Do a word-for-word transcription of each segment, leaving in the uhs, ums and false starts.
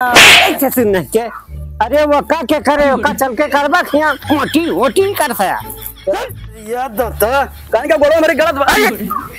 ऐसे सुन नहीं के। अरे वो का के करे, वो का चल के करबा खिया, मोटी, मोटी कर सया। यार दोस्त, काहे का गोड़वा मेरे गलत बा? अरे,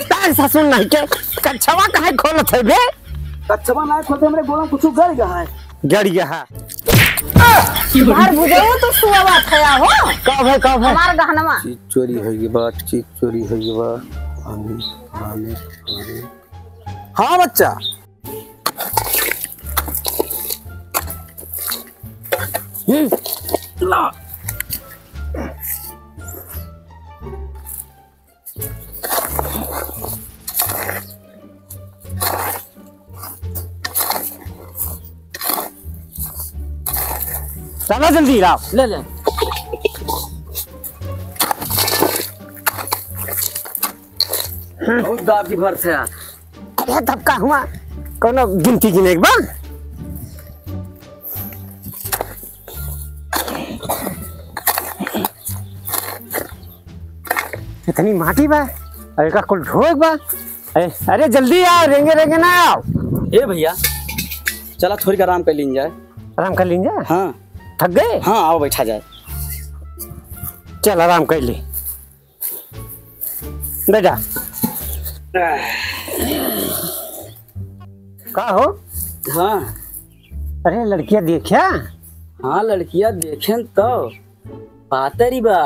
तार ससुर नहीं के, कच्छवा काहे खोलत है बे? कच्छवा ना खोलते, मेरे गोड़वा कुछ गड़ गया है। गड़ गया है। बाहर बुझाओ तो सुआवा थया हो। का भाई, का भाई? हमार गहनवा। चीज चोरी होइगी बा, चीज चोरी होइगी बा। आने, आने, आने। हाँ बच्चा। हम्म, ला। चला जल्दी लाओ। ले ले। बहुत दाब की भर से यार। अरे तब का हुआ? कोनो गिनती गिने के बा? इतनी माटी बा, अरे का कुल ढोक बा। अरे, अरे जल्दी आओ, रेंगे रेंगे ना आओ। ए भैया, चला थोड़ी का आराम कर लीन जाए। आराम कर लीन जाए? हाँ। थक गए? हाँ, आओ बैठा जाए। चल आराम कर ले। बैठा। का हो? हाँ। अरे लड़किया देख्या? हाँ, लड़किया देखेन तो पातरी बा।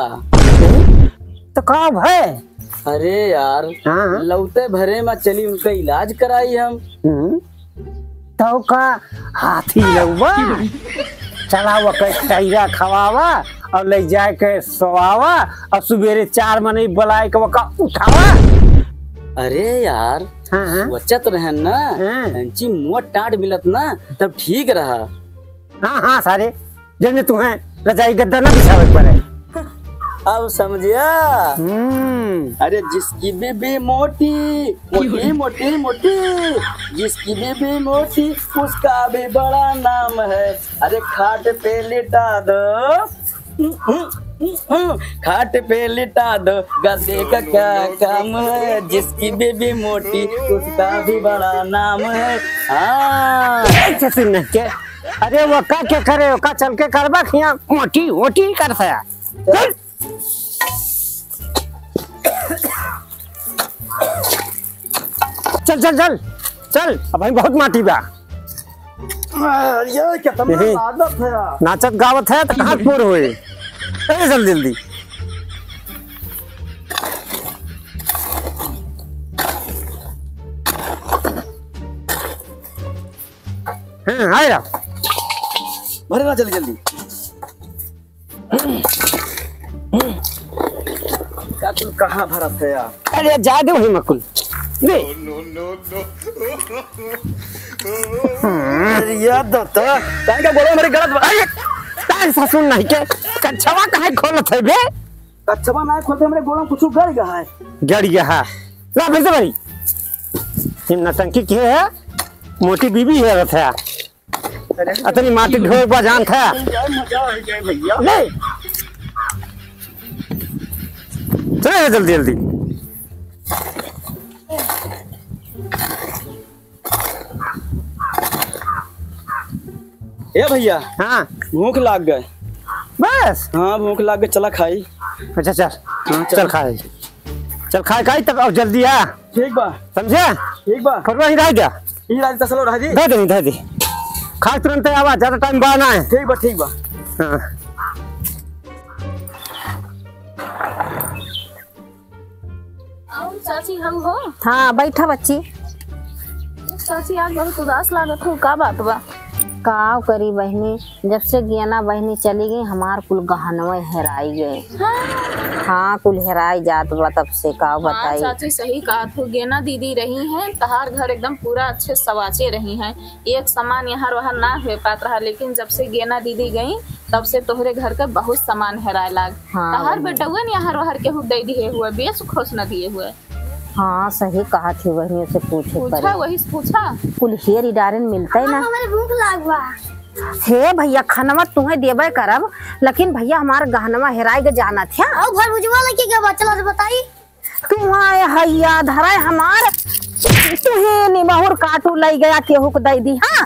तो का भय? अरे यार, हाँ, हाँ। लौटे भरे में चली उनका इलाज कराई हम। हम्म। तो का हाथी लउबा? चलावा के खैरा खवावा और ले जाए के सोवावा और सुबेरे चार मनई बुलाए के ओका उठावा। अरे यार, हाँ, हाँ। सोचत रहन ना, हाँ। अंची मोट टाट मिलत ना, तब ठीक रहा। हाँ, हाँ, सारे, जने तुम्हें रजाई गद्दा ना बिछावे के पड़े। अब समझिया? हम्म। अरे जिसकी बीबी मोटी, मोटी, मोटी, मोटी, जिसकी बीबी मोटी, उसका भी बड़ा नाम है। अरे खाट पे लिटा दो, खाट पे लिटा दो, गद्दे का क्या काम है? जिसकी बीबी मोटी, उसका भी बड़ा नाम है। हाँ। ऐसे सुन नहीं के। अरे वो का के करे, वो का चल के करबा खिया, मोटी, मोटी कर सया। चल। चल, चल, चल, चल, अब भाई बहुत माटी बा। अरे, ये कितना यही लागत है यार। नाचत गावत है तो कहाँ पूर होए? अरे, जल्दी, जल्दी। हाँ, आया। भरे ना, जल्दी, जल्दी। का तू कहाँ भरत है यार? अरे, जा दे वही मकुल। दे। अरे, यार, दत्ता, काहे का गोड़वा मेरे गलत बा-, अरे, तार ससुर नहीं के, कच्छवा काहे खोलत है बे? कच्छवा ना खोलते, मेरे गोड़वा कुछ गड़ गया है। गड़ गया है। ला, फिर से भरी। ये नौटंकी के है, मोटी बीबी है, रथ है। अरे अतनी माटी ढोए बा जान था। यार, मजा आ गया भैया। ले। चले जल्दी, जल्दी। ए भैया। हाँ। भूख लाग गए। बस? हाँ, भूख लाग गए, चला खाई। अच्छा, चल। हाँ, चल। चल खाई। चल खाए खाई तब अब जल्दी आ। ठीक बा। समझे? ठीक बा। फोटवा ही रह गया। ई राज तसलो रह दी। दे दे, दे दे। खाए तुरंत आवा, ज्यादा टाइम बा ना है। ठीक बा, ठीक बा। हाँ। और चाची हम हो? हाँ, बैठा बच्ची। चाची आज बहुत उदास लागत हो, का बात बा? का करी बहिनी, जब से गेना बहिनी चली गई, हमार कुल गहनवे हेराई गए। हाँ। हाँ, कुल हेराई जात बा तब से, का हाँ, बताई। चाची सही कहा तू, गेना दीदी रही हैं, तहार घर एकदम पूरा अच्छे सवाचे रही हैं, एक सामान यहाँ वहाँ ना हो पात रहा, लेकिन जब से गेना दीदी गई, तब से तोहरे घर के बहुत सामान हेराए लाग। हाँ, तहार बहिनी। बेटउआ न यहाँ वहाँ केहू दे दिए हुए, बेच खोस न दिए हुए। हाँ, सही कहा थी, वही से पूछे पूछा, पड़े। वही से पूछा। कुल हेरी डारेन मिलते ना। हमारे भूख लाग बा। हे भैया, खनवा तुहे देबे करब, लेकिन भैया हमार गहनवा हेराई के जाना था। आओ घर बुझवा लेके गया बा, चला से बताई। तू आए हैया धराए हमार, तुहे निबहुर काटू लई गया केहू के दई दी, हाँ?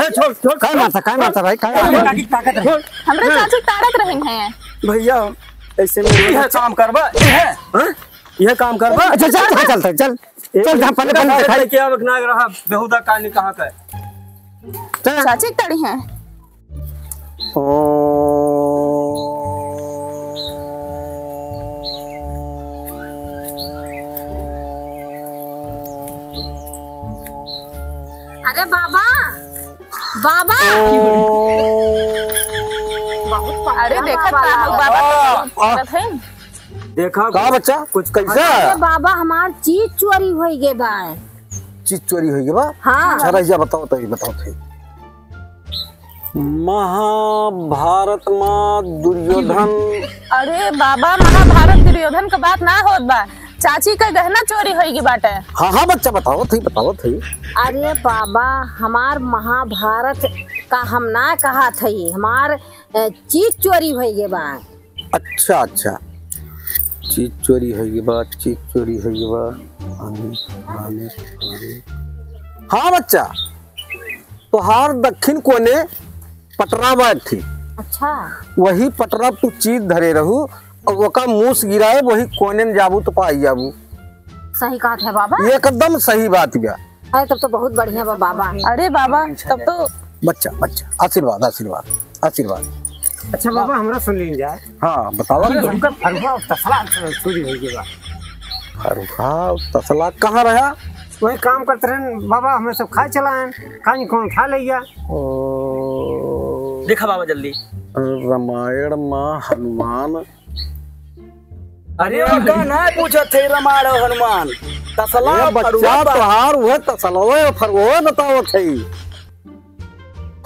ए, छोड़, छोड़। काय मारता, काय मारता भाई, काय मारता? काकी ताकत रहे। हमरे चाची तारत रही हैं। भैया, ऐसे में यह काम करबा, यह, हाँ? यह काम करबा। अच्छा, चल, चल, चल, चल, चल, ए, चल, हम पहले, पहले दिखाई। क्या बकना रहा, बेहुदा कहानी कहाँ का है? चल। चाची तारी हैं। ओ। अरे बाबा, बाबा। अरे देखत बाबा, बाबा। देखा का बच्चा? कुछ कैसा? अरे बाबा, हमार चीज चोरी होई गे बा। चीज चोरी होई गे बा? हाँ। अच्छा, रहिया, बताओ तो, बताओ तो। महाभारत मा दुर्योधन। अरे बाबा, महाभारत दुर्योधन क बात ना होत बा, चाची क गहना चोरी होई गे बाटे। हाँ, हाँ बच्चा, बताओ थी, बताओ थी। अरे बाबा, हमार महाभारत का हम ना कहा थई, हमार, अ, चीज चोरी होई गे बा। अच्छा, अच्छा, चीज चोरी होई गे बा, चीज चोरी होई गे बा। आने, आने, आने। हाँ बच्चा, तोहार दक्षिण कोने पटरा बा एक ठी। अच्छा। वही पटरा तू चीज धरे रहू और ओका मूस गिराए, वही कोने में जाबू तो पाई जाबू। सही कहत है बाबा। एकदम सही बात बा। अरे तब तो बहुत बढ़िया बा बाबा। अरे बाबा, तब तो बच्चा, बच्चा, आशीर्वाद, आशीर्वाद, आशीर्वाद। अच्छा बाबा, हमरा सुन लीन जाए। हाँ, बतावा। अरे, हमका फरुहा और तसला चोरी होई गे बा। फरुहा और तसला कहाँ रहा? वही काम करत रहन बाबा, हमें सब खाए चला आएन, खाए कौन खा ले गया। ओ। देखा बाबा जल्दी। रामायण मा हनुमान। अरे, ओका ना पूछत थे रामायण और हनुमान। तसला अरे और बच्चा, फरुहा बा। तोहार वह तसलवे और फरुहा बतावत है।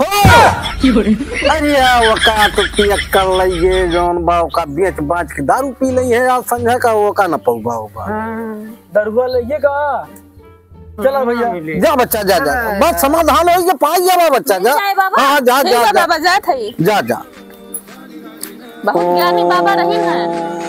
हो! अरे, ओका तो पियक्कड़ लइगे, जौन बा, ओका बेच बाच के दारू पी लइहे, आज संझा का ओका न पौबा होबा। हाँ, दरुआ लइगे का? चला भैया। जा बच्चा, जा, जा। हाँ, बस समाधान होई, पाई जाबा बच्चा, जा। जाए बाबा। हाँ, हाँ, जा, ठीक जा, बा जा। बाबा, जात हई। जा, जा। बहुत ज्ञानी बाबा रही हैं।